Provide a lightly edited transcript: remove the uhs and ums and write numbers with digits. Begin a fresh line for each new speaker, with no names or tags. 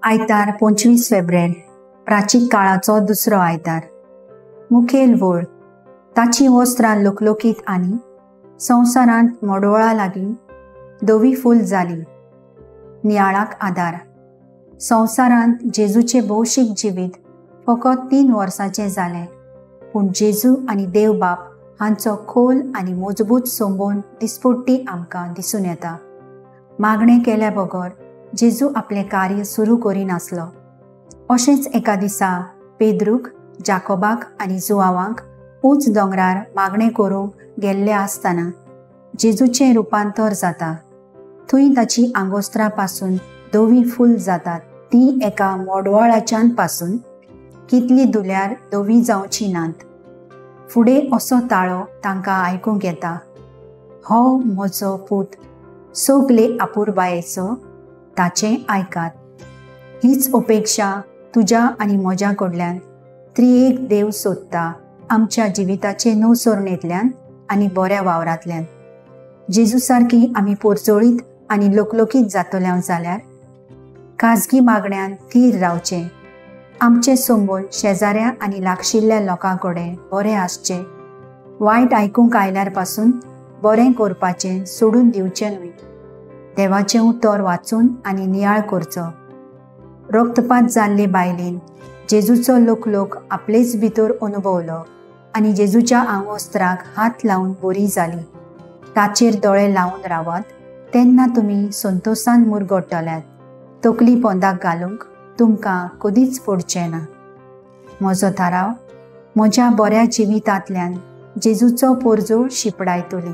आयतार 25 फेब्रेर, प्राचीन काळाचो दुसरो आयतार. मुखेल वळ, ताची वस्त्रां लोकलोकीत आनी संवसारांत मोडवळा लागीं धवी फूल जाली. नियाळाक आदार. संवसारांत जेजूचें भौशीक जिवीत फकत 3 वर्सांचें जालें, पूण जेजू आनी देवबाप हांचो खोल आनी मजबूत संबंद दिसपट्टी आमकां दिसून येता. मागणें केल्या बगर जेजू आपलें कार्य सुरू करिनासलो. अशेंच एका दिसा पेद्रूक, जाकोबाक आनी जुआवांक उंच दोंगरार मागणें करूंक गेल्ले आसतना जेजूचें रुपांतर जाता. थंय ताची आंगोस्त्रां पासून धवी फूल जातात. ती एका मोडवळाच्यान पासून कितली धुल्यार धवी जावची नात. फुडें असो ताळो तांकां आयकूंक येता, हो म्हजो पूत, सगले आपुरबायेचो, ताचें आयकात. हीच अपेक्षा तुज्या आनी म्हज्या कडल्यान त्रिएक देव सोदता आमच्या जिविताचे नवसरणेंतल्यान आनी बऱ्या वावरांतल्यान. जेजू सारकी आमी पोरजोळीत आनी लोकलोकीत जातले जाल्यार खाजगी मागण्यान थीर रावचें. आमचें संबंद शेजाऱ्या आनी लागशिल्ल्या लोकां कडेन बरें आसचें. वायट आयकूंक आयल्यार पासून बरें करपाचें सोडून दिवचें न्हय. देवाचें उतर वाचून आनी नियाळ करचो. रक्तपात जाल्ले बायलेन जेजूचो लोकलोक आपलेच भितर अनुभवलो आनी जेजूच्या आंगोस्त्राक हात लावन बरी जाली. ताचेर दोळे लावन रावात तेन्ना तुमी संतोसान मुरगट्टल्यात. तकली पोंदाक घालूंक तुमकां कदीच पडचें ना. म्हजो थाराव, म्हज्या बऱ्या जिवितांतल्यान जेजूचो पोरजोळ शिंपडायतली.